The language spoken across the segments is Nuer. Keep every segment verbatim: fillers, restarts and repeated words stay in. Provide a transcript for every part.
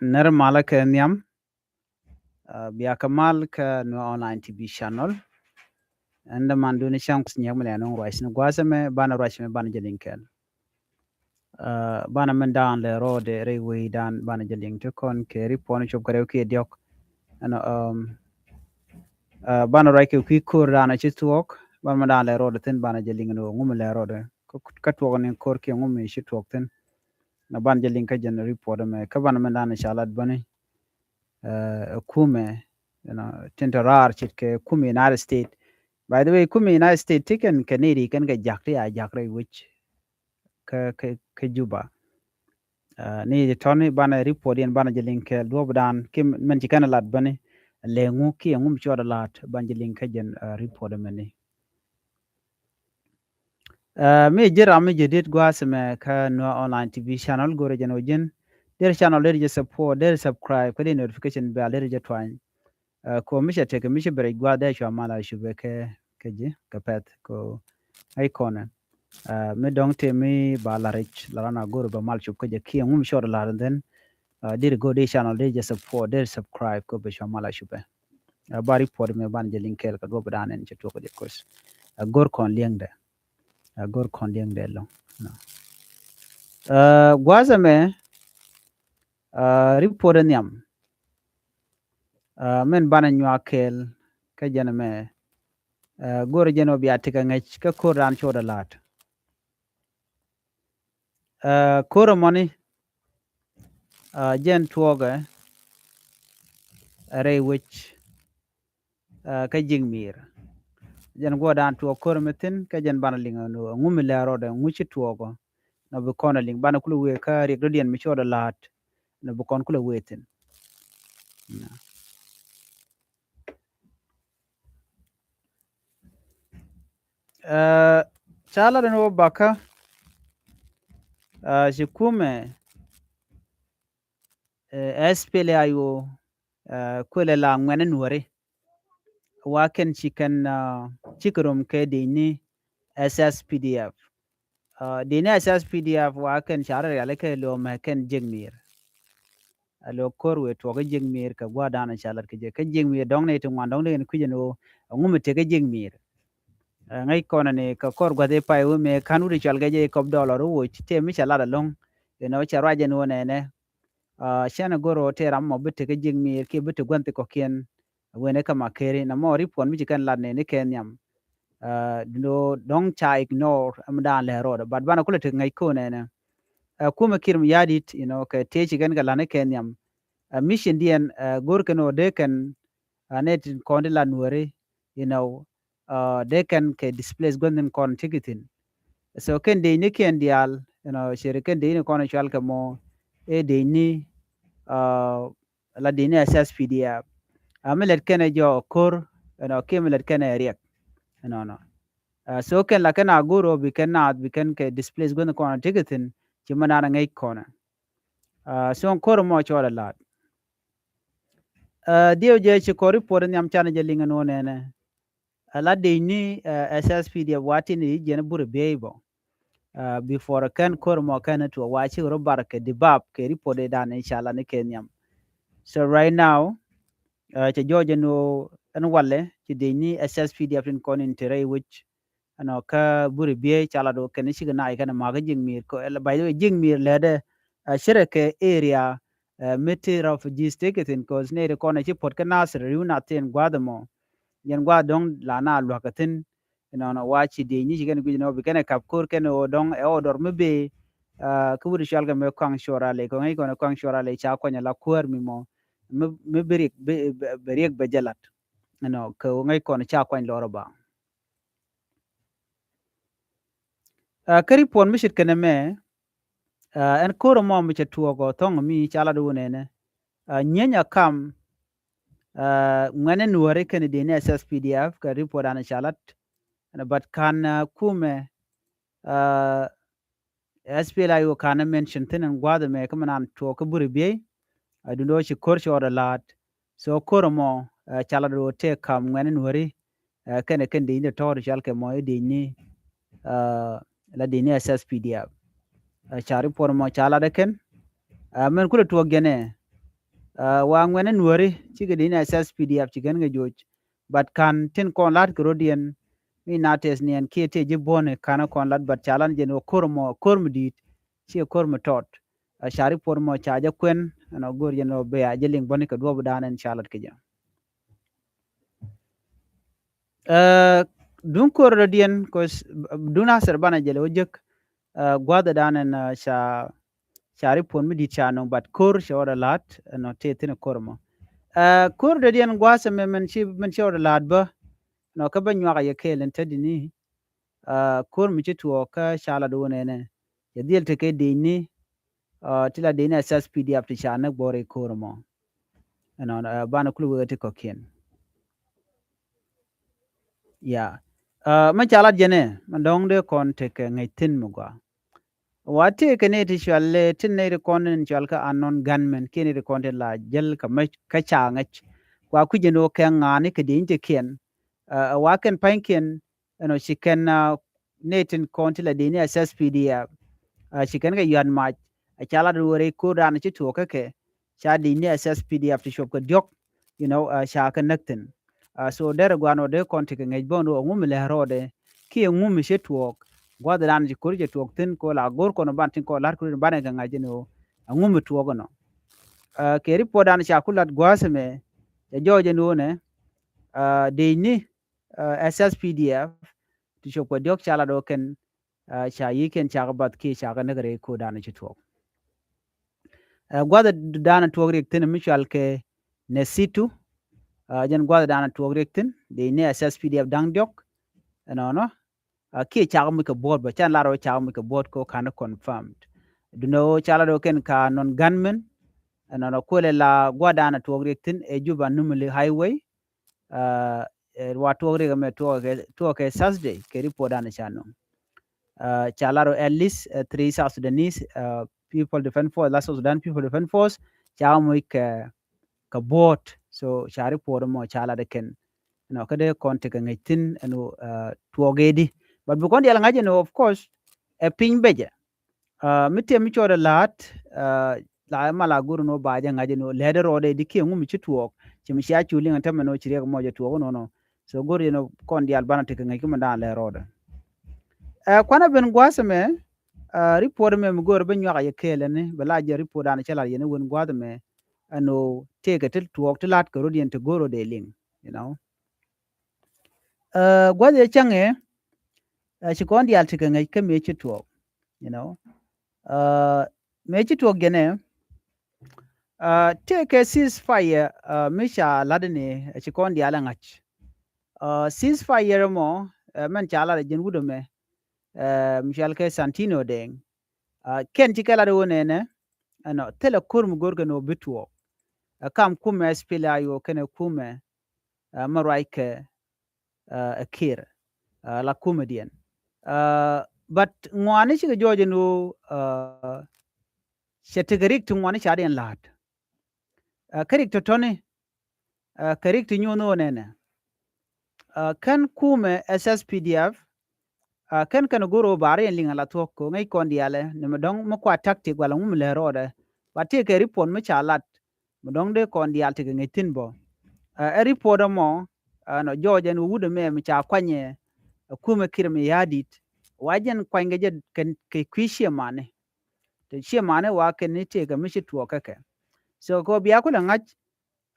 Nɛr malä kɛ nhiam. Bia kɛ mal kä Nuer Online T V channel. Ɛn däman duni cäŋ kuth nyɛk mi lɛ nuŋ ruac ni gua̱a̱th ɛmɛ banɛ ruac mɛ banɛ jɛ liŋ kɛɛl. Banɛ mɛn da̱a̱n lɛ rɔɔdɛ rɛy wecdan banɛ jɛ liŋ ti kɔn kɛ ri puɔn cop kɛ rɛw kiɛ diɔk. Ɛn banɛ ruac kɛ kui̱ ko̱r da̱a̱n ci tuɔɔk banɛ mɛn da̱a̱n lɛ rɔɔdɛ thi̱n banɛ jɛ liŋ ni wä ŋumi lɛ rɔɔdɛ kä tuɔɔk ni ko̱r kiɛ ŋumi ci tuɔɔk thi̱n. Na banɛ jɛ liŋ kä jɛn ri puɔt ɛmɛ kä banɛ mɛn da̱a̱n ca lat bäni. Ɛ kumɛ, you know, tin tɔ raar ce̱tkɛ kumɛ United States. By the way, kumɛ United States ti kɛn kɛ nɛy ri kɛn kɛ jak ti a jak rɛy wec kä kä kä Juba. Ni ti tɔni banɛ report yɛn banɛ jɛ liŋ kɛ duɔp dan ki mɛn ci kɛn lat bäni lɛ ŋu ki ŋu mi cɔɔd lat banɛ jɛ liŋ kɛ jɛn report mɛni. Mi ji̱ ram mi jɛ dit gua̱a̱th mɛ kä Nuer Online T V channel go̱rɛ jɛn wä ji̱n. Der channel der jɛ support, der subscribe kä der notification bell der jɛ twany. Ko mi cɛ tek mi cɛ bɛ rɛc gua̱a̱th der cua mal a cupɛ kɛ kɛ ji̱ kɛ pɛth ko ŋäc kɔnɛ. Mi dɔ̱ŋ te mi ba la rɛc la ran a go̱rɛ bɛ mal cup kä jɛ kiɛ ŋum cɔɔd la ran then. Dir go der channel der jɛ support, der subscribe ko bɛ cua mal a cupɛ. Ba report mi ban jɛ liŋ kɛɛl kɛ duɔp dan ɛn cɛ tuɔk kɛ jɛ kos. Go̱r kɔn liɛŋdɛ. Go̱r kɔn liɛŋdɛ lɔŋ. Gua̱a̱th ɛmɛ report ɛ nhiam. Mɛn banɛ nyuak kɛɛl kä jɛn ɛmɛ. Go̱r jɛn ɔ bia tekɛ ŋäc kä ko̱r dan cɔɔd ɛ la̱a̱t. Ko̱r ɛmɔni jɛn tuɔɔkɛ rɛy wec kä ji̱ŋ mi̱i̱r. Jɛn guɔ dan tuɔɔk ko̱r ɛmɛ thi̱n kä jɛn banɛ liŋ ɛn ŋumi lɛ rɔɔdɛ ŋu ci tuɔɔkɔ. Nɔ bi kɔn ɛ liŋ banɛ kulɛ wee kä riɛk dɔ̱diɛn mi cɔɔd ɛ la̱a̱t. Nɔ bi kɔn kulɛ wee thi̱n. Ca lat ɛn wä bakä ci kumɛ S P L A I O kuëlɛ la ŋuɛn ɛn wääri. Wa kɛn ci kɛn cikɛ rom kɛ dini S S P D F. Dini S S P D F wa kɛn ca rɔ riali kɛ lomɛ kɛn ji̱ŋ mi̱i̱r. A lo ko̱r wëë tuɔk kä ji̱ŋ mi̱i̱r kɛ gua̱a̱r da̱a̱n ca lat kɛ jɛ kä ji̱ŋ mi̱i̱r dɔ̱ŋ ni ti ŋuan dɔ̱ŋ ni kɛn kui̱c ɛn ɣöö ɛŋu mi tek kä ji̱ŋ mi̱i̱r. Ŋäc kɔn ni kɛ kɔr gua̱th i̱ pay wä mëë ka̱n wut i̱ cɔal kɛ jɛ i̱ kɔp dɔlɔr wä ci tëë mi ca lat ɛlɔ̱ŋ. Inɔ cɛ ruac ɛn wä nɛnɛ. Cɛn ɛ go̱r ɣöö tëë ram mɔ bi tek kä ji̱ŋ mi̱i̱r kiɛ bi tek gua̱n thi kɔ̱kiɛn. Wen ɛ kä ma keri na mɔ ri puɔn mi ci kɛn lat nɛni kɛ nhiam. Dundo dɔ̱ŋ ca ignore ɛm daan lɛ rɔɔdɛ but banɛ kulɛ tek ŋäc ko̱n ɛnɛ. Kumɛ kir mi ya̱di̱t inɔ kɛ tëë ci kɛn kɛ lat ni kɛ nhiam. Mission diɛn go̱r kɛn ɣöö dee kɛn nɛ tin kɔn ti lat nuääri inɔ. Dee kɛn kɛ displace guänh thin kɔn ti ki thin. So kɛn dee ni kɛn diaal inɔ ceri kɛn dee ni kɔn cual kɛ mɔ ɛ dee ni la dee ni S S P D F. A mi lɛt kɛn ɛ jɔ ko̱r inɔ kiɛ mi lɛt kɛn ɛ riɛk inɔ nɔ. So kɛn la kɛn a go̱r ɔ bi kɛn naath bi kɛn kɛ displace guänh kɔn ti ki thin ci mɛ naan ŋäc kɔn. So ko̱r mɔ cɔɔl ɛ laat. Dhieu jɛ ci kɔr report nhiam canɛ jɛ liŋ ɛn wä nɛnɛ. Ɛ la dec ni S S P D F wa tin i̱ jiɛn bur i̱ biey bɔ. Before kɛn ko̱r mɔ kɛn tuɔ wa ci rɔ bar kɛ dibap kɛ report i̱ dan i̱ ca la ni kɛ nhiam. So right now cɛ jɔɔc ɛn wä ɛn walɛ ci dec ni S S P D F tin kɔn in te rɛy wec. Ɛnɔ kä buri biey ca lat wä kɛn cikɛ nac kɛn makä ji̱ŋ mi̱i̱r kɔ by the way ji̱ŋ mi̱i̱r lɛtdɛ. Cɛ rɛ kɛ area mi ti refugees tëkɛ thi̱n kos nɛy ti kɔn ɛ ci puɔt kä Nasir ri̱w na thi̱n gua̱a̱th ɛmɔ. Yɛn gua̱a̱th dɔ̱ŋ la na lua̱k kä thi̱n. Inɔnɔ wa ci diec ni ci kɛn guic ni wä bi kɛn ɛ kap ko̱r kɛn ɛ wä dɔ̱ŋ ɛ wä dɔr mi bee. Kä wut cual kɛ mi kɔaŋ cuɔr alɛ kɛ ŋäc kɔn ɛ kɔaŋ cuɔr alɛ ca kuany ala kuäär mi mɔ. Mi bi riɛk bɛ jɛ lat. Inɔ kɛ wä ŋäc kɔn ca kuany lɔr ɛ ba. Kä ri puɔn mi ce̱tkɛ nɛmɛ ɛn ko̱r ɛmɔ mi cɛ tuɔɔk ɔ thɔŋ mi ca lat wä nɛnɛ. Nyieny a kam ŋuɛn in wääri kɛn dee ni S S P D F kɛ ri puɔn dan ca lat. But kan kumɛ S P L A I O kanɛ mention thi̱n ɛn gua̱a̱th ɛmɛ kä mi nan tuɔɔk kä buri biey. Dundo ci ko̱r ci ɔdɛ la̱a̱t. So ko̱r ɛmɔ ca lat wä tëë kam ŋuɛn in wääri. Kɛnɛ kɛn dec ni tɔ̱ tɔ̱ cual kɛ mɔ i̱ dec ni la dec ni S S P D F. Ca ri puɔr mɔ ca lat ɛ kɛn. Mɛn kulɛ tuɔɔk jɛnɛ Ɛ, wa ŋuɛn in wääri cikɛ dec ni SSPDF ci kɛn kɛ joc. But ka̱n tin kɔn la̱t kɛ rɔ̱diɛn mi na tɛth niɛn kiɛ tëë ji̱ buɔ̱ni ka̱n kɔn la̱t, but ca la̱t jɛn ɣöö ko̱r mɔ, ko̱r mi di̱i̱t, ciɛ ko̱r mi tɔt. Ɛ, ca report mɔ ca jɛ kuɛn, ɛnɔ go̱o̱r jɛn ɣöö bɛ a jɛ liŋ bäni kɛ duɔ̱ɔ̱p dan ɛn ca la̱t kɛ jɛ. Ɛ, duŋ ko̱r rɔ̱diɛn, 'cause duŋ Nasir banɛ jɛ lɛ wä jek, ɛ, gua̱th dan ɛn, ɛ, ca, ca report mi di̱i̱t ca nöŋ, but ko̱r cɛ ɣɔt ɛ la̱t, ɛnɔ tëë thi̱n ko̱r mɔ. Ɛ, ko̱r rɔ̱diɛn gua̱th ɛmɛ min ci, min ci ɣɔt ɛ la̱t bä, ɛnɔ kä bä nyuak a yɛ kɛɛl ɛn te di̱t ni, ɛ, ko̱r mi ci tuɔɔk kä ca lat wä nɛnɛ. Cɛ dhil tekɛ dec ni, ɛ, ti la dec ni SSPDF ti ca näk bä rɛy ko̱r mɔ. Ɛnɔ, ɛ, banɛ kul wee ti kɔ̱kiɛn. Ya. Ɛ, mi ca lat jɛnɛ, mi dɔ̱ŋ dee kɔn tekɛ ŋäc thi̱n mi gɔaa. Wa tëëkɛ nɛy ti cual, ɛ, tin nɛy ti kɔn in cual kä unknown gunmen, kiɛ nɛy ti kɔn ti la jäl kä mec kä ca ŋäc. Wa kui̱c ɛn ɣöö kɛ ŋa̱a̱ni kɛ dec ni ti kiɛn. Ɛ, wa kɛn pa̱nykiɛn, ɛnɔ ci kɛn, ɛ, nɛy tin kɔn ti la dec ni SSPDF. Ɛ, ci kɛn kɛ yua̱t mac, ɛ, ca lat wä rɛy ko̱r dan ci tuɔɔk kä kɛ, ca dec ni SSPDF ti cuɔp kɛ diɔ̱k, you know, ɛ, ca kɛ näk thi̱n. Ɛ, so derɛ gua̱a̱n ɔ dee kɔn tekɛ ŋäc bä ni ɣöö ɛŋu mi lɛ rɔɔdɛ, kiɛ ɛŋu mi cɛ tuɔɔk, gua̱th dan ci ko̱r cɛ tuɔɔk thi̱n, kɛ ɣöö la go̱r kɔn ban tin kɔn la̱r ko̱r in banɛ kɛ ŋa̱c ni ɣöö ɛŋu mi tuɔɔk ɛnɔ. Ɛ, kɛ report dan ca ku lat gua̱a̱th ɛmɛ, cɛ jɔɔc ɛn ɣöö nɛ, ɛ, dec ni, ɛ, SSPDF ti cuɔp kɛ diɔ̱k ca lat ɣöö kɛn, ɛ, ca yi̱kɛn cakɛ bath kiɛ cakɛ näk rɛy ko̱r dan ci tuɔɔk. Ɛ, gua̱th dan tuɔɔk riɛk thi̱n mi cual kɛ Nesitu, ɛ, jɛn gua̱th dan tuɔɔk riɛk thi̱n, dec ni SSPDF da̱ŋ diɔ̱k, ɛnɔnɔ, ɛ, kiɛ cakɛ muc kɛ buɔ̱ɔ̱t bä, can lar ɣöö cakɛ muc kɛ buɔ̱ɔ̱t kɛ ɣöö ka̱n confirmed. Dunɛ ɣöö ca lar ɣöö kɛn ka unknown gunmen, ɛnɔnɔ kuëlɛ la gua̱th dan tuɔɔk riɛk thi̱n ɛ Juba Nimule Highway, ɛ, ɛ, wa tuɔɔk riɛk ɛmɛ tuɔɔk kɛ, tuɔɔk kɛ Thursday, kɛ report dan ca nöŋ. Ɛ, ca lar ɣöö at least, ɛ, three South Sudanese, ɛ, People Defense Force, la South Sudan People Defense Force, ca muc kɛ, kɛ buɔ̱ɔ̱t. So ca report mɔ ca lat kɛn. Nɔ, kä dee kɔn tekɛ ŋäc thi̱n ɛn ɣöö, ɛ, tuɔɔk ëëdi. But bi kɔn diaal ŋa̱c ɛn ɣöö, of course, ɛ piny becɛ. Ɛ, mi tëë mi cɔɔdɛ la̱a̱t, ɛ, la ma la go̱r ni ɣöö ba jɛ ŋa̱c ni ɣöö lɛ̱tdɛ rɔɔdɛ di kiɛ ŋu mi ci tuɔɔk. Ci mi cia cu liŋ ɛn tämɛ ni ɣöö ci riɛk mɔc ɛ tuɔɔk ɛnɔnɔ. So go̱r jɛ ni ɣöö kɔn diaal banɛ tekɛ ŋäc kä mi da̱a̱n lɛ̱t rɔɔdɛ. Ɛ, kuanɛ ben gua̱a̱th ɛmɛ, ɛ, report ɛmɛ mi go̱o̱rɛ ben nyuak a yɛ kɛɛl ɛni, bɛ la jɛ report dan cɛ la̱r yɛn wen gua̱a̱th ɛmɛ, ɛn ɣöö tëëkɛ ti tuɔɔk ti la̱t kɛ rɔ̱diɛn ti go̱o̱r rɔɔdɛ liŋ, you know. Ɛ, gua̱th ɛ cäŋɛ, ɛ, ci kɔn diaal tekɛ ŋäc kä mëë ci tuɔɔk, you know. Ɛ, mëë ci tuɔɔk jɛnɛ, ɛ, tëëkɛ ceasefire, ɛ, mi ca la̱t ni, ɛ, ci kɔn diaal ɛ ŋa̱c. Ɛ, ceasefire mɔ, ɛ, mɛn ca la̱t ɛ jɛn wut ɛmɛ, ɛ, mi cual kɛ Santino Deng. Ɛ, kɛn ci kɛ la̱t ɣöö nɛnɛ, ɛnɔ, thilɛ ko̱r mi go̱rkɛ ni ɣöö bi tuɔɔk. Ɛ, kam kumɛ SPLA-IO kɛnɛ kumɛ, ɛ, mi ruac kɛ, ɛ, ɛ Kiir, ɛ, la kumediɛn. Ɛ, but ŋuani cikɛ jɔɔc ɛn ɣöö, ɛ, cɛ tekɛ rik ti ŋuani ca diɛn la̱a̱t. Ɛ, kä rik tɔ̱tɔ̱ni, ɛ, kɛ rik ti nyuɔ̱n ɣöö nɛnɛ, ɛ, kɛn kumɛ SSPDF, ɛ, kɛn kɛn go̱r ɣöö ba riɛn liŋ ala thuɔ̱k kɛ ɣöö ŋäc kɔn diaalɛ ni mi dɔ̱ŋ mi kua tactic wala ŋu mi lɛ rɔɔdɛ. Ba tëëkɛ report mi ca lat mi dɔ̱ŋ dee kɔn diaal tekɛ ŋäc thi̱n bä. Ɛ, ɛ report ɛmɔ, ɛ, nɔ jɔɔc ɛn ɣöö wut ɛmɛ mi ca kuany ɛ, ɛ, kumɛ Kiir mi ya̱a̱ di̱t. Wa jɛn kuanykɛ jɛ kɛ, kɛ kui̱ ciɛ mani. Te ciɛ mani wa kɛn ni tëëkɛ mi ci tuɔɔk kɛ kɛ. So kɛ ɣöö bia kulɛ ŋa̱c,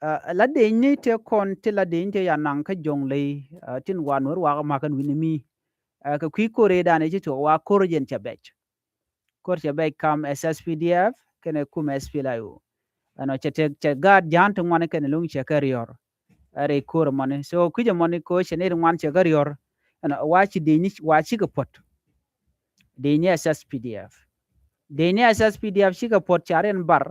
ɛ, la dec ni tëë kɔn ti la dec ni tëë ya naŋ kä Jɔŋley, ɛ, tin wa Nuɔ̱r wakä ma̱k kɛn wi̱ni mi. Ɛ, kɛ kui̱ ko̱r ëëdan ëë ci tuɔɔk wa ko̱r jɛn cɛ bɛc. Ko̱r cɛ bɛc kam SSPDF kɛnɛ kumɛ SPLA-IO. Ɛnɔ cɛ tek cɛ gaat ja̱a̱n ti ŋuani kɛnɛ lo̱ŋ cɛ kɛ riɔ̱r. Ɛ rɛy ko̱r mɔni. So kui̱cɛ mɔni ko̱ cɛ nɛy ti ŋuan cɛ kɛ riɔ̱r. Ɛnɔ wa ci dec ni wa cikɛ puɔ̱t. Dec ni SSPDF. Dec ni SSPDF cikɛ puɔ̱t ca riɛn bar.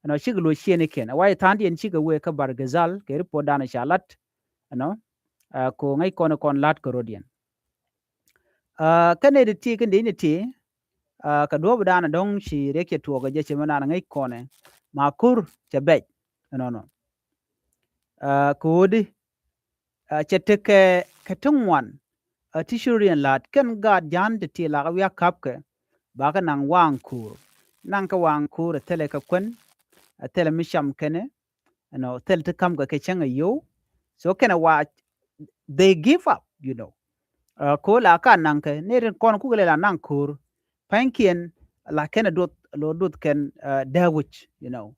Ɛnɔ cikɛ luɔc ciëënikiɛn. Ɛ wa ci tha̱a̱ŋdiɛn cikɛ wee kä Bahr el Ghazal kɛ report dan ca lat. Ɛnɔ, ɛ, kɛ ɣöö ŋäc kɔn kɔn la̱t kɛ rɔ̱diɛn. Ɛ, kä nɛy ti ti kä dec ni ti, ɛ, kɛ duɔ̱ɔ̱p dan dɔ̱ŋ ci riɛk cɛ tuɔɔk kɛ jɛ cɛ mi naan ŋäc kɔnɛ. Ma ko̱r cɛ bɛc. Ɛnɔnɔ. Ɛ, kɛ ɣöö di, ɛ, cɛ tekɛ kɛ ti ŋuan, ɛ, ti ci rɔ̱diɛn la̱a̱t kɛn gaat ja̱a̱n ti ti lak wiak ka̱pkɛ. Bakɛ naŋ waŋ ko̱r. Naŋ kɛ waŋ ko̱r ɛ thilɛ kɛ kuän. Ɛ thilɛ mi cam kɛnɛ, you know, thil ti ka̱m kɛ kɛ cäŋ a yio̱w. So kɛnɛ wa, they give up, you know. Ɛ, ko la ka naŋ kɛ ni rin kɔn kukɛ lɛ la naŋ ko̱r. Pa̱nykiɛn la kɛnɛ duɔth, lo duɔth kɛn, ɛ, dee wi̱c, you know.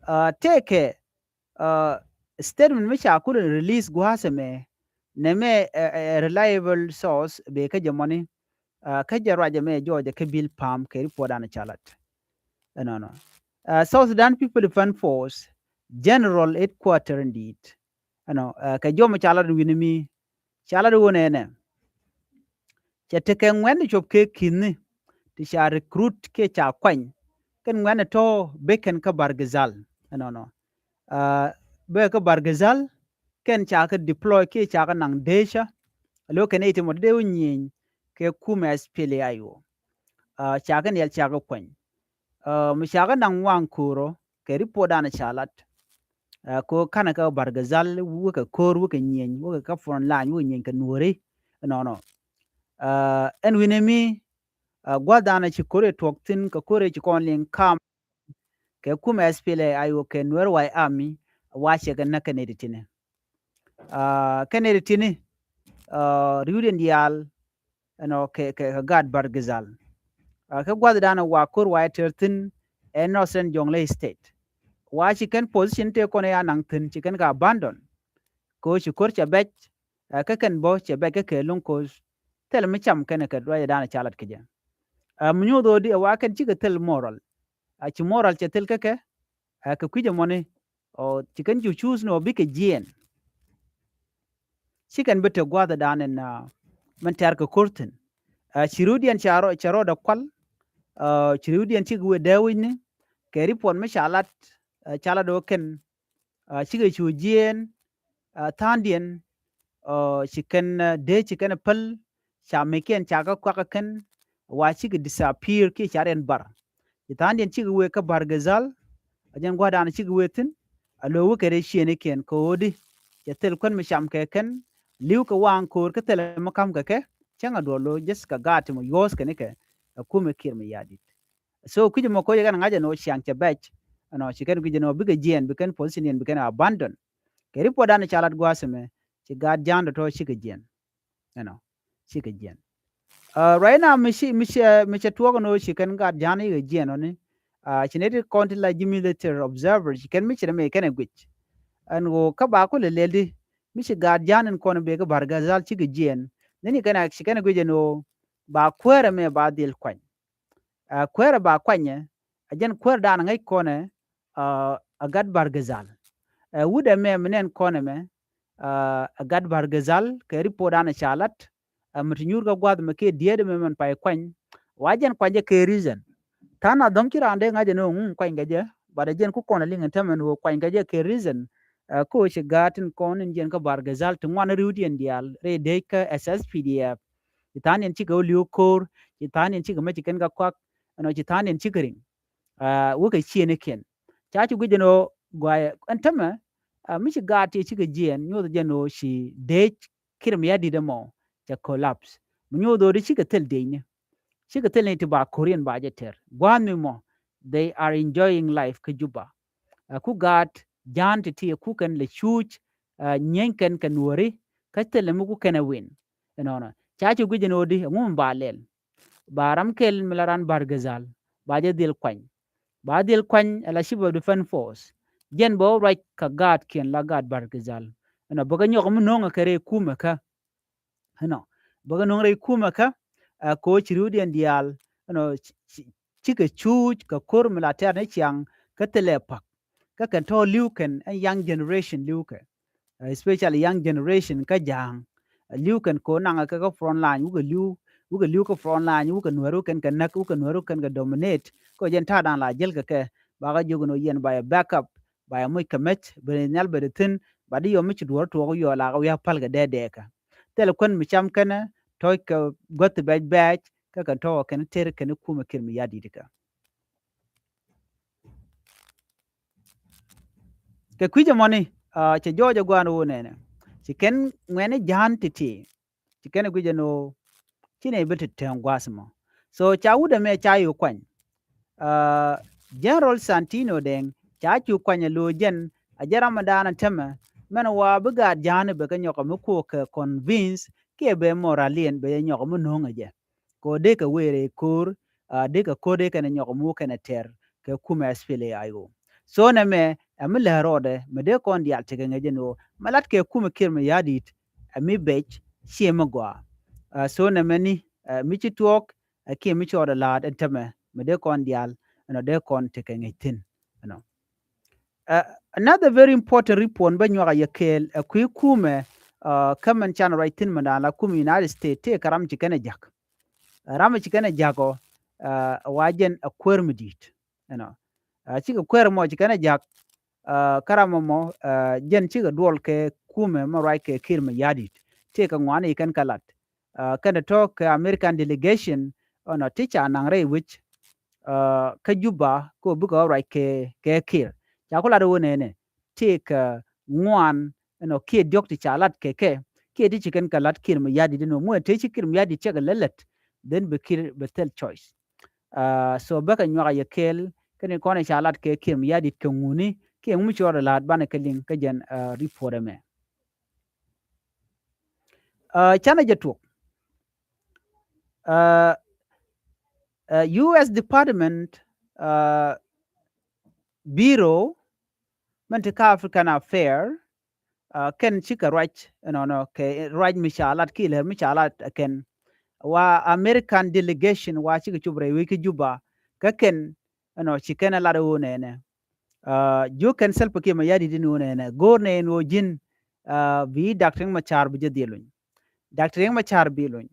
Ɛ, tëëkɛ, ɛ, statement mi ca kulɛ release gua̱a̱th ɛmɛ, nɛ mɛ, ɛ, ɛ, reliable source bɛ kä jɛ mɔni, ɛ, kä jɛ ruacɛ mɛ jɔɔcɛ kä bil pam kɛ report an ca lat. Ɛnɔnɔ. Ɛ, South Sudan People Defense Force General Headquarter in dit. Ɛnɔ, ɛ, kɛ jɔm ca lat wi̱ni mi, ca lat wun ɛnɛ. Cɛ tekɛ ŋuɛn cuɔp kɛ ki̱ni ti ca recruit kiɛ ca kuany. Kɛn ŋuɛn tɔ bikɛn kä Bargazal. Ɛnɔnɔ. Ɛ, bikɛ kä Bargazal, kɛn ca kɛ deploy kiɛ ca kɛ naŋ deecä. Lo kɛn iti mɔ dee wä nyieny kɛ kumɛ S P L A I O. Ɛ, ca kɛ niɛl ca kɛ kuany. Ɛ, mi ca kɛ naŋ waŋ ko̱rɔ kɛ report an ca lat. Ɛ, ko kanɛ kɛ Bargazal wekɛ ko̱r wekɛ nyieny wekɛ kä front line wekɛ nyieny kɛ nuɔri. Ɛnɔnɔ. Ɛ, ɛn wi̱ni mi, ɛ, gua̱th danɛ ci ko̱r ɛ tuɔk thi̱n kɛ ko̱r ɛ ci kɔn liŋ kam kɛ kumɛ S P L A I O kɛ Nuer White Army wa cɛ kɛ näk kɛ nɛy ti ti̱ni. Ɛ, kɛ nɛy ti ti̱ni, ɛ, ri̱wdiɛn diaal, ɛnɔ, kɛ, kɛ, kɛ gaat Bargazal. Ɛ, kɛ gua̱th danɛ wa ko̱r wa ɛ tɛr thi̱n ɛ Northern Jonglei State. Wa ci kɛn position tëë kɔn ɛ ya naŋ thi̱n ci kɛn kɛ abandon. Ko ci ko̱r cɛ bɛc, ɛ, kä kɛn bä cɛ bɛc kä kɛ luŋ ko thil mi cam kɛn kɛ ruacɛ danɛ ca lat kɛ jɛ. Ɛ, mi nyuuth ɣöö di ɛ wa kɛn cikɛ thil moral. Ɛ, ci moral cɛ thil kä kɛ, ɛ, kɛ kui̱c ɛmɔni, ɔ, ci kɛn cu cuuth ni ɔ bikɛ jiɛɛn. Ci kɛn bi te gua̱a̱th ɛ danɛ na min tɛ̈r kɛ ko̱r thi̱n. Ɛ, ci ri̱wdiɛn ca rɔ, ca rɔɔdɛ kual. Ɛ, ci ri̱wdiɛn cikɛ wee dee wi̱cni kɛ report mi ca lat, ɛ, ca lat ɣöö kɛn, ɛ, cikɛ cu jiɛɛn, ɛ, tha̱a̱ŋdiɛn, ɛ, ci kɛn, ɛ, dee ci kɛn päl, ca meckiɛn ca kɛ kuak ɛ kɛn, wa cikɛ disappear kiɛ ca riɛn bar. Ci tha̱a̱ŋdiɛn cikɛ wee kä Bargazal, a jɛn gua̱a̱r danɛ cikɛ wee thi̱n, a lo̱o̱ wekɛ rɛy ciëënikiɛn kɛ ɣöö di, cɛ thil kuän mi cam kɛ kɛn, li̱w kɛ waŋ ko̱o̱r kä thilɛ mi ka̱m kɛ kɛ, cäŋ a duɔl lo̱o̱ just kɛ gaat ti mɔ yuɔ̱ɔ̱th kɛn ikɛ, ɛ kumɛ Kiir Mayardit. So kui̱c ɛmɔ ko̱ jɛ kɛn ŋa̱c ɛn ɣöö ciaŋ cɛ bɛc, ɛnɔ, ci kɛn guic ɛn ɣöö bikɛ jiɛɛn, bi kɛn position yɛn, bi kɛn abandon. Kɛ report danɛ ca lat gua̱a̱th ɛmɛ, ci gaat ja̱a̱n tɔ̱tɔ̱ cikɛ jiɛɛn. Ɛnɔ, cikɛ jiɛɛn. Ɛ, right now, mi ci, mi ci, mi cɛ tuɔɔk ɛn ɣöö ci kɛn gaat ja̱a̱n ikɛ jiɛɛn ɔni. Ɛ, ci nɛy ti kɔn ti la ji̱ military observer, ci kɛn mi ci rɛ mɛ kɛn ɛ guic. Ɛn ɣöö kä ba kulɛ lɛl di, mi ci gaat ja̱a̱n in kɔn bek kä Bargazal cikɛ jiɛɛn. Nɛn ci kɛn ɛ, ci kɛn ɛ guic ɛn ɣöö ba kuäärɛ mɛ ba dhil kuany. Ɛ, kuäärɛ ba kuanyɛ, ɛ jɛn kuäär danɛ ŋäc kɔnɛ, ɛ, ɛ gat Bargazal. Ɛ, wut ɛmɛ mi nɛn kɔnɛ mɛ, ɛ, ɛ gat Bargazal, kɛ report danɛ ca lat, ɛ, mi ti nyuur kä gua̱th mɛ kiɛ diet mɛ mɛn pay kuany. Wa jɛn kuany jɛ kɛ reason. Tha̱a̱ŋ a dhɔ̱ŋ ci raan dee ŋa̱c ɛn ɣöö ŋuŋ kuany kɛ jɛ, but ɛ jɛn ku kɔn a liŋ ɛn tämɛ ɛn ɣöö kuany kɛ jɛ kɛ reason. Ɛ, ko̱ ci gaat tin kɔn in jiɛn kä Bargazal ti ŋuan ri̱wdiɛn diaal rɛy dec kä S S P D F. Ci tha̱a̱ŋdiɛn cikɛ wä li̱w ko̱o̱r, ci tha̱a̱ŋdiɛn cikɛ mɛ ci kɛn kɛ kuak, ɛnɔ ci tha̱a̱ŋdiɛn cikɛ riŋ. Ɛ, wekɛ ciëënikiɛn. Ca ci guic ɛn ɣöö guayɛ ɛn tämɛ, ɛ, mi ci gaat ti cikɛ jiɛɛn nyuɔth jɛn ɣöö ci dec Kiir Mayardit ɛmɔ cɛ collapse. Mi nyuɔth ɣöö di cikɛ thil decni. Cikɛ thil ni ti ba Korean ba jɛ tɛr. Gua̱a̱th mi mɔ, they are enjoying life kä Juba. Ɛ, ku gaat ja̱a̱n ti ti ɛ ku kɛn lɛ cuuc, ɛ, nyieny kɛn kɛ nuɔ̱ɔ̱ri, kä thilɛ mi ku kɛn ɛ win. Ɛnɔnɔ. Ca ci guic ɛn ɣöö di, ɛŋu mi ba lɛl. Ba ram kɛl mi la ran Bargazal, ba jɛ dhil kuany. Ba dhil kuany ɛ la Chief of Defense Force. Jɛn bɛ wä ruac kɛ gaatkiɛn la gaat Bargazal. Ɛnɔ, bɛ kɛ nyɔk mi no̱o̱ŋɛ kɛ rɛy kumɛ kä. Ɛnɔ, bä kɛ no̱o̱ŋ rɛy kumɛ kä, ɛ, ko̱ ci ri̱wdiɛn diaal, ɛnɔ, ci, ci, cikɛ cuuc kɛ ko̱r mi la tɛ̈r ni ciaŋ kä thilɛ pa̱k. Kä kɛn tɔ̱ li̱w kɛn ɛn young generation li̱w kɛ. Ɛ, especially young generation kä ja̱a̱ŋ. Ɛ, li̱w kɛn ko̱ naŋɛ kɛ kä front line, wukɛ li̱w, wukɛ li̱w kä front line, wukɛ nuɛ̈r wukɛn kɛ näk, wukɛ nuɛ̈r wukɛn kɛ dominate. Kä jɛn ta̱a̱ da̱a̱n la jäl kɛ kɛ, bakɛ jiök ɛn ɣöö yɛn ba yɛ backup, ba yɛ moc kɛ mec, ben nhial ben thi̱n, ba di yɔ mi ci duɔ̱ɔ̱r tuɔɔk yɔ la kɛ wi̱i̱ a päl kɛ dee dee kɛ. Thilɛ kuän mi cam kɛnɛ tɔ̱c kɛ guäth ti bɛc bɛɛc kä kɛ tɔ̱ kɛn tër kɛn kumɛ Kiir Mayardit kɛ. Kɛ kui̱c ɛmɔni, ɛ, cɛ jɔɔc ɛ gua̱a̱n ɣöö nɛnɛ ci kɛn ŋuɛ̈ni ja̱a̱n ti̱ti̱. Ci kɛn ɛ guic ɛn ɣöö ci nɛy bi te tɛ̈ɛ̈ŋ gua̱a̱th ɛmɔ. So ca wut ɛmɛ ca yɛ kuany. Ɛ, General Santino Deng Ca cu kuany ɛ lo̱o̱ jɛn a jɛ ram mi daanɔ tämɛ mɛn wa bi gaat ja̱a̱ni bɛ kɛ nyɔkɔ mi kuɔk kɛ convince kiɛ bɛ moralian bɛ jɛ nyɔkɔ mi no̱o̱ŋ ɛ jɛ. Kɛ ɣöö dee kɛ wëë rɛy ko̱o̱r, a dee kɛ ko̱r dee kɛn ɛ nyɔkɔ mi wä kɛn ɛ tɛr kɛ kumɛ S P L A I O. So nɛmɛ ɛ mi lɛ rɔɔdɛ mi dee kɔn diaal tekɛ ŋäc ɛn ɣöö mɛ lat kɛ kumɛ Kiir Mayardit ɛ mi bɛc ciɛ mi gɔaa. A so nɛmɛ ni ɛ mi ci tuɔɔk ɛ kiɛ mi cɔɔdɛ la̱a̱t ɛn tämɛ mi dee kɔn diaal ɛnɔ dee kɔn tekɛ ŋäc thi̱n ɛnɔ. Ɛ another very important report bä nyuak a yɛ kɛɛl ɛ kui̱ kumɛ ɛ kä mɛn can ruac thi̱n mɛ da̱a̱n la kumɛ United States tëë kɛ ram ci kɛn ɛ ja̱k. Ɛ ram ci kɛn ɛ ja̱k ɔ ɛ wa jɛn ɛ kuäär mi di̱i̱t ɛnɔ. Ɛ cikɛ kuäär mɔ ci kɛn ɛ ja̱k ɛ kä ram mɔ ɛ jɛn cikɛ duɔl kɛ kumɛ mɛ ruac kɛ Kiir Mayardit tëë kɛ ŋuani ci kɛn kɛ lat. Ɛ kɛn tɔ̱ kɛ American delegation ɔnɔ ti ca naŋ rɛy wec ɛ kä Juba kɛ ɣöö bikɛ ɣä ruac kɛ kɛ Kiir. Ca ku lat ɣöö nɛnɛ tëë kɛ ŋuan ɛnɔ kiɛ diɔ̱k ti ca lat kɛ kɛ kiɛ ti ci kɛn kɛ lat Kiir Mayardit ɛn ɣöö muɛ tëë ci Kiir Mayardit cɛ kɛ lät lät then bi Kiir bi thil choice. Ɛ so bäkɛ nyuak a yɛ kɛɛl kɛn kɔn ca lat kɛ Kiir Mayardit kɛ ŋuni kiɛ ŋu mi ci rɔɔdɛ la̱a̱t banɛ kɛ liŋ kä jɛn ɛ report ɛmɛ. Ɛ canɛ jɛ tuɔk ɛ ɛ U S Department ɛ Bureau mɛn ti kä African Affair ɛ kɛn cikɛ ruac ɛnɔnɔ kɛ ruac mi ca lat kiɛ lär mi ca lat ɛ kɛn wa American delegation wa cikɛ cop rɛy wec kä Juba kä kɛn ɛnɔ ci kɛn ɛ lat ɛ ɣöö nɛnɛ. Ɛ jiök kɛn Salva Kiir Mayardit in ɣöö nɛnɛ go̱o̱r nɛ in ɣöö ji̱n ɛ bi Doctor Riek Machar bi jɛ dhil luny. Doctor Riek Machar bi luny.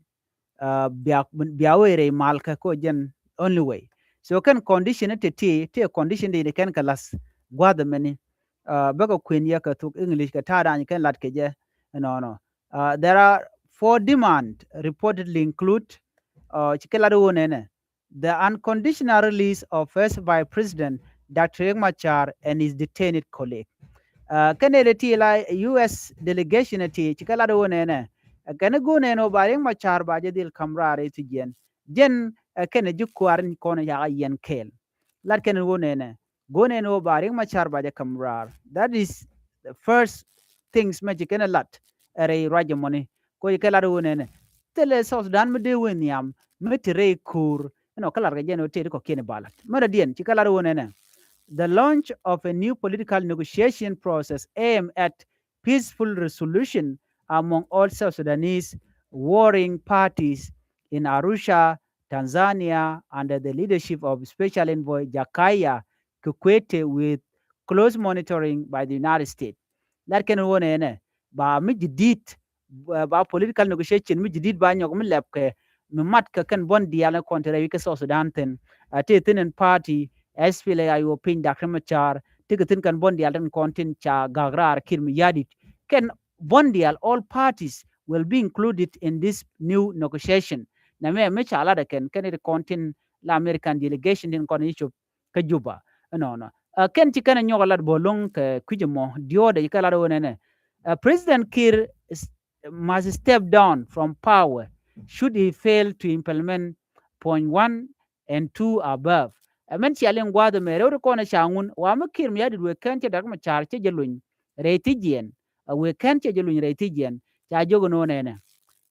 Ɛ bia bia wee rɛy mal kä kɔ jɛn only way. So kɛn condition ti ti ti condition di ni kɛn kɛ lath gua̱th mɛni. Ɛ bäkɛ kuën yɛ kɛ thuk English kɛ ta̱a̱ da̱a̱ny kɛn lat kɛ jɛ ɛnɔnɔ. Ɛ there are four demand reportedly include ɛ ci kɛ lat ɣöö nɛnɛ the unconditional release of First Vice President Doctor Riek Machar and his detained colleague. Ɛ kɛn ɛ ti la U S delegation ti ci kɛ lat ɣöö nɛnɛ ɛ kɛn go̱o̱r nɛn ɣöö ba Riek Machar ba jɛ dhil ka̱m raar ɛ ti jiɛn jɛn ɛ kɛn ji̱ kua̱r in kɔn yakä yɛn kɛɛl. Lat kɛn ɣöö nɛnɛ go̱o̱r nɛn ɣöö ba Riek Machar ba jɛ ka̱m raar. That is the first things mɛ ci kɛn lat ɛ rɛy ruac ɛmɔni. Koc kɛ lat ɣöö nɛnɛ thilɛ South Sudan mi dee wee nhiam mi ti rɛy ko̱o̱r. Ɛnɔ kä lat kɛ jɛn ɣöö tëë ti kɔ̱kiɛn i̱ ba lat mɛn rɔ diɛn ci kɛ lat ɣöö nɛnɛ the launch of a new political negotiation process aimed at peaceful resolution among all South Sudanese warring parties in Arusha, Tanzania, under the leadership of Special Envoy Jakaya Kikwete with close monitoring by the United States. Lat kɛn ɣöö nɛnɛ ba mi ji̱ di̱t ba political negotiation mi ji̱ di̱t ba nyɔk mi lɛp kɛ mi mat kɛ kɛn buɔ̱n diaal ni kɔn ti rɛy wi̱c kä South Sudan thi̱n. Ɛ ti thi̱n in party S P L A I O piny Doctor Riek Machar ti kɛ thi̱n kɛn buɔ̱n diaal tin kɔn tin ca gak raar Kiir Mayardit kɛn buɔ̱n diaal all parties will be included in this new negotiation. Nɛmɛ mi ca lat ɛ kɛn kɛn ti kɔn tin la American delegation tin kɔn in cop kä Juba. Ɛnɔnɔ ɛ kɛn ci kɛn ɛ nyɔk ɛ lat bä lo̱ŋ kɛ kui̱c ɛmɔ diɔ̱ɔ̱dɛ ci kɛ lat ɛ wä nɛnɛ. Ɛ President Kiir must step down from power should he fail to implement point one and two above. Ɛ mɛn cia liŋ gua̱a̱th ɛmɛ rɛw ti kɔn ɛ ca ŋun wa mi Kiir Mayardit wee kɛn cɛ Doctor Riek Machar cɛ jɛ luny rɛy thi̱jiɛn. Ɛ wee kɛn cɛ jɛ luny rɛy thi̱jiɛn ca jiök ɛn ɣöö nɛnɛ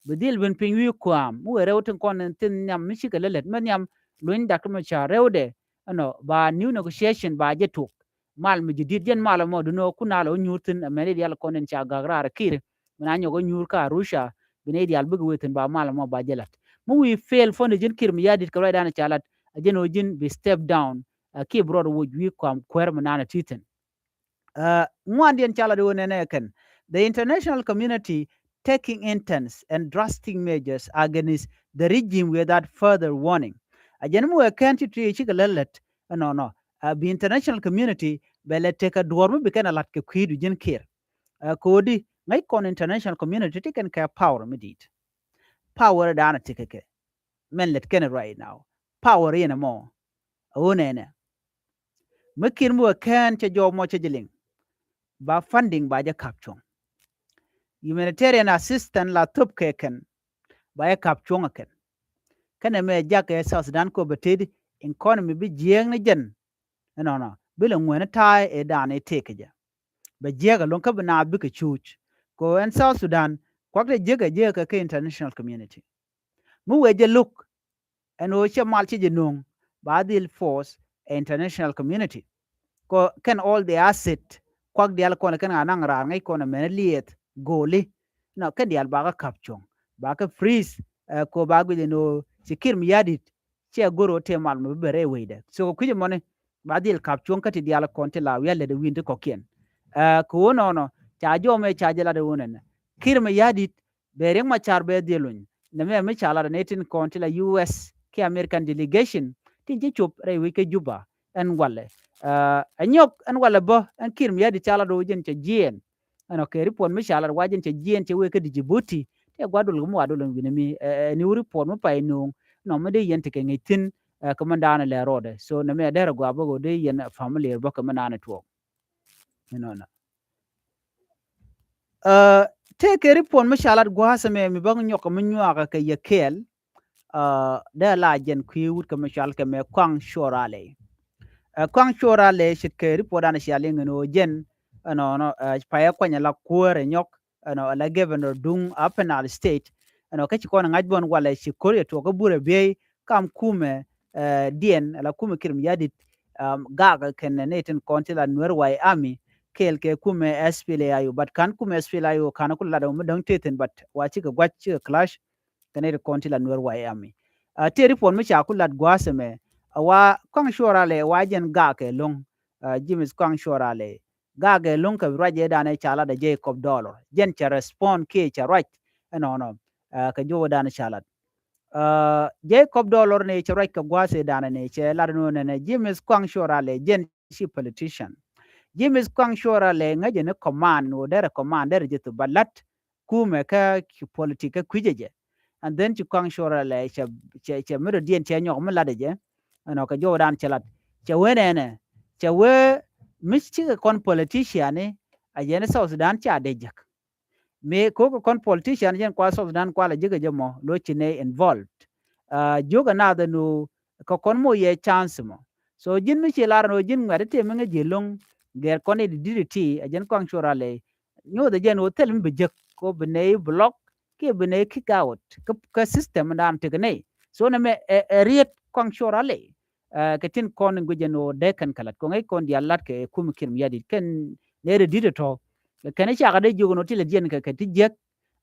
bi dhil ben piny wi̱i̱ kua̱a̱m mi wee rɛw tin kɔn thi̱n nhiam mi cikɛ lät lät mi nhiam luny Doctor Riek Machar rɛwdɛ. Ɛnɔ ba new negotiation ba jɛ tuk. Mal mi ji̱ di̱t jɛn mal ɛmɔ duno kun a lɛ wä nyuur thi̱n ɛmɛn i̱ diaal kɔn in ca gak raar Kiir. Min a nyɔk wä nyuur kä Arusha bi nɛy diaal bikɛ wee thi̱n ba mal ɛmɔ ba jɛ la̱t. Mi wi̱i̱ fail fund ji̱n Kiir Mayardit kɛ ruacdan ca la̱t ɛ jɛn ɣöö ji̱n bi step down. Ɛ kiɛ bi rɔɔd woc wi̱i̱ kua̱a̱m kuäär mi naan ɛ ti thi̱n. Ɛ ŋuandiɛn ca la̱t ɣöö nɛnɛ ɛ kɛn the international community taking intense and drastic measures against the regime without further warning. A jɛn mi wee kɛn ti ti cikɛ lät lät ɛnɔnɔ. A bi international community bɛ lɛ tekɛ duɔ̱ɔ̱r mi bi kɛn a la̱t kɛ kui̱du ji̱n Kiir. A ko̱di ŋäc kɔn international community ti kɛn kɛ power mi di̱i̱t. Power dan a tekɛ kɛ mɛn lät kɛn right now. Power yɛn ɛmɔ a ɣöö nɛnɛ mi Kiir mi wee kɛn cɛ jɔɔk mɔ cɛ ji̱ liŋ. Ba funding ba jɛ kap cuɔ̱ŋ. Humanitarian assistance la thop kɛ kɛn ba jɛ kap cuɔ̱ŋ ɛ kɛn. Kɛnɛ mɛ jak ɛ South Sudan kɔ bɛ tëëdi economy bi jiääk ni jɛn. Ɛnɔnɔ bi lɛ ŋuɛni ta̱a̱ ëë da̱a̱n ëë tëëkɛ jɛ. Bɛ jiäk ɛlɔ̱ŋ kä bi naath bikɛ cuuc. Kɛ ɣöö ɛn South Sudan kuak tɛ jiäk ɛ jiäk kɛ kä international community. Mi wëë jɛ lo̱k ɛn ɣöö cɛ mal cɛ jɛ nöŋ, ba dhil force ɛ international community. Kɔ kɛn all the asset kuak diaal kɔn kɛn ɣa̱ naŋ raar ŋäc kɔn ɛmɛn liɛth go̱o̱li. Nɔ kɛn diaal bakä ka̱p cuɔ̱ŋ, bakä freeze, ɛ, kɔ ba guic ɛn ɣöö ci Kiir Mayardit cɛ go̱r ɣöö tëë mal mɛ bi bɛ rɛy wecdɛ. So kɛ kui̱c ɛmɔni ba dhil ka̱p cuɔ̱ŋ kä ti diaal kɔn ti la wi̱i̱ lät ɛ wi̱i̱n ti kɔ̱kiɛn. Ɛ, kɛ ɣöö nɔnɔ ca jɔmɛ ca jɛ lat ɛ ɣöö nɛnɛ Kiir Mayardit bɛ Riek Machar bɛ dhil luny. Nɛmɛ mi ca lat ɛ nɛy tin kɔn ti la U S kiɛ American delegation tin ci cop rɛy wec kä Juba ɛn walɛ. Ɛ, ɛ nyɔk ɛn walɛ bä ɛn Kiir Mayardit ca lat ɛ ɣöö jɛn cɛ jiɛɛn. Ɛnɔ kɛ report mi ca lat ɛ ɣöö jɛn cɛ jiɛɛn cɛ wëë kä Djibouti. Tëë gua̱a̱r dol kɛ mi wa dol ɛn wi̱nɛ mi, ɛ, ɛ, ni report mi pay nuŋ. Nɔ mi dee yɛn tekɛ ŋi̱i̱c thi̱n, ɛ, kɛ mi da̱a̱n lɛ rɔɔdɛ. So nɛmɛ dee rɛ gua̱a̱ bä ɣöö dee yɛn familiar bä kɛ mi da̱a̱n tuɔɔk. Inɔnɔ. Ɛ, tëë kɛ report mi ca lat gua̱a̱th ɛmɛ mi bä nyɔk mi nyuakä kɛ yɛ kɛɛl. Ɛ, dee la jɛn kui̱ wut kɛ mi cɔal kɛ mɛ Kuaŋ Cuɔr Alɛ. Ɛ, Kuaŋ Cuɔr Alɛ ce̱tkɛ report dan cia liŋ ɛn ɣöö jɛn ɛnɔnɔ, ɛ, payɛ kuany ala kuäär ɛ nyɔk ɛnɔ ala governor duŋ Upper Nile State. Ɛnɔ kä ci kɔn ŋa̱c bɔn walɛ ci ko̱r yɛ tuɔɔk kä burɛ biey kam kumɛ, ɛ, diɛn ala kumɛ Kiir Mayardit, um, gakɛ kɛn nɛy tin kɔn ti la Nuer White Army kɛɛl kɛ kumɛ S P L A I O, but ka̱n kumɛ S P L A I O ka̱n ku lat ɛ mi dɔ̱ŋ tëë thi̱n, but wa cikɛ gua̱c cikɛ clash kɛ nɛy tin kɔn ti la Nuer White Army. Ɛ, tëë report mi ca ku lat gua̱a̱th ɛmɛ, ɛ, wa Kuaŋ Cuɔr Alɛ wa jɛn gakɛ lo̱ŋ, ɛ, James Kuaŋ Cuɔr Alɛ. Gakɛ lo̱ŋ kɛ ruac ëë danɛ ca lat ɛ Jacob Dollar. Jɛn cɛ respond kiɛ cɛ ruac ɛnɔnɔ, ɛ, kɛ juɔk ëë danɛ ca lat. Ɛ, Jacob Dollar ni cɛ ruac kɛ gua̱a̱th ëë danɛ ni cɛ lat ɛn ɣöö nɛnɛ James Kuaŋ Cuɔr Alɛ jɛn ci politician. James Kuaŋ Cuɔr Alɛ ŋäcɛ ni command, ɣöö derɛ command derɛ jɛ thop ba lat kumɛ kä politik kä kui̱cɛ jɛ. And then ci Kuaŋ Cuɔr Alɛ cɛ, cɛ, cɛ mi dɔ̱diɛn cɛ nyɔk mi latdɛ jɛ. Ɛnɔ kɛ juɔk dan cɛ lat. Cɛ wee nɛnɛ, cɛ wee mi cikɛ kɔn politician ni, a jɛn South Sudan ca dee jek. Mi kokɛ kɔn politician jɛn kua South Sudan kua la jek jɛ mɔ, lo ci nɛ involved. Ɛ, jiök ɛ nath ɛn ɣöö kɛ kɔn mɔ yɛ chance mɔ. So ji̱n mi ci lar ɛn ɣöö ji̱n ŋuɛ̈t ti mi ŋäc ji̱ lo̱ŋ gɛr kɔn i̱ di di̱t ti, a jɛn Kuaŋ Cuɔr Alɛ nyothɛ jɛn ɣöö thil mi bi jek kɛ ɣöö bi nɛy block kiɛ bi nɛy kick out kä, kä system dan tekɛ nɛy. So nɛmɛ ɛ, ɛ riet Kuaŋ Cuɔr Alɛ, ɛ, kɛ tin kɔn in guic jɛn ɣöö dee kɛn kɛ lat kɛ ŋäc kɔn diaal lat kɛ kum Kiir Mayardit kɛn nɛy rɛ di̱t ɛ tɔ̱. Kɛn i̱ cakɛ dee jiök ɛn ɣöö ti lɛ jiɛn kɛ, kɛ ti jiäk.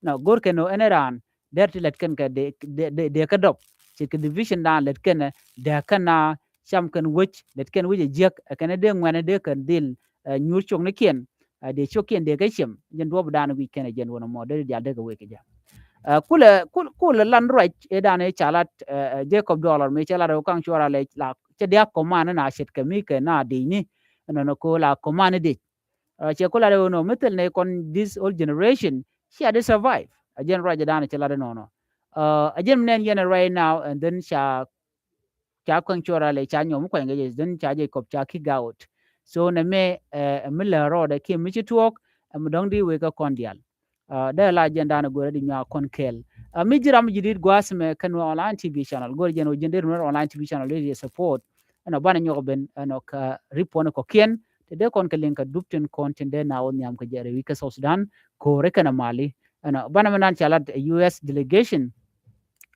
Nɔ go̱r kɛn ɣöö ɛn ɛ raan dee ti lät kɛn kɛ dee, dee, dee, dee kä dɔp. Ce̱tkɛ division dan lät kɛn ɛ dee kɛn a cam kɛn wec, lät kɛn wec ɛ jiäk, ɛ kɛn ɛ dee ŋuɛ̈n ɛ dee kɛn dhil, ɛ, nyuur coknikiɛn, ɛ, dee cio̱kiɛn dee kä ciem. Jɛn duɔ̱ɔ̱p dan wi̱c kɛn ɛ jɛn wänɛ mɔ dee diaal dee kɛ wek kɛ jɛ. Ɛ, kulɛ, kul, kulɛ lan ruac ëë dan ëë ca lat, ɛ, ɛ, Jacob Dollar mëë cɛ lat ɛ Kuaŋ Cuɔr Alɛ la cɛ diaal command na ce̱tkɛ mi kɛ na dicni. Ɛnɔnɔ kɛ ɣöö la command dec. Ɛ, cɛ ku lat ɛ ɣöö nɔ mi thil nɛy kɔn this old generation cia di survive. A jɛn ruac ɛ dan cɛ lat ɛ nɔnɔ. Ɛ, a jɛn mi nɛn yɛn ɛ right now and then ca, ca Kuaŋ Cuɔr Alɛ ca nyɔm mi kuany kɛ jɛ, then ca Jacob ca kick out. So nɛmɛ, ɛ, ɛ mi lɛ rɔɔdɛ kiɛ mi ci tuɔɔk, ɛ mi dɔ̱ŋ di wek kä kɔn diaal. Ɛ, dee la jɛn dan ɛ go̱rɛ di nyuak kɔn kɛɛl. Ɛ, mi ji̱ ram ji̱ di̱t gua̱a̱th mɛ kä Nuer Online T V channel. Go̱rɛ jɛn wä jɛn dee Nuer Online T V channel dee support. Ɛnɔ banɛ nyɔk ben, ɛnɔ kɛ report ni kɔ̱kiɛn. Te dee kɔn kɛ liŋ kɛ dup tin kɔn tin dee na wä nhiam kɛ jɛ rɛy wi̱c kä South Sudan. Ko̱rɛ kɛn a mali. Ɛnɔ banɛ mɛ nan ca lat U S delegation.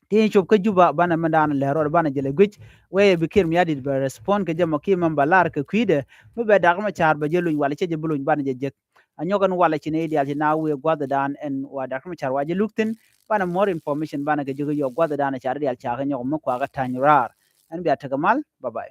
Ti cop kä Juba banɛ mɛ dan lɛ rɔɔd banɛ jɛ lɛ guic. Wee bi Kiir Mayardit bɛ respond kɛ jɛ mɔ ki mɛn ba lar kɛ kui̱dɛ. Mi bɛ Dak Macar bɛ jɛ luny walɛ cɛ jɛ bi luny banɛ jɛ jek. A nyɔk ɛn walɛ ci nɛy diaal ci na wee gua̱thdan ɛn wa Dak Macar wa jɛ luk thi̱n. Banɛ more information banɛ kɛ jiök yɔ gua̱thdan ɛ car diaal ca kɛ nyɔk mi kuakä ta̱ny raar. Ɛn bia tekɛ mal, bye bye.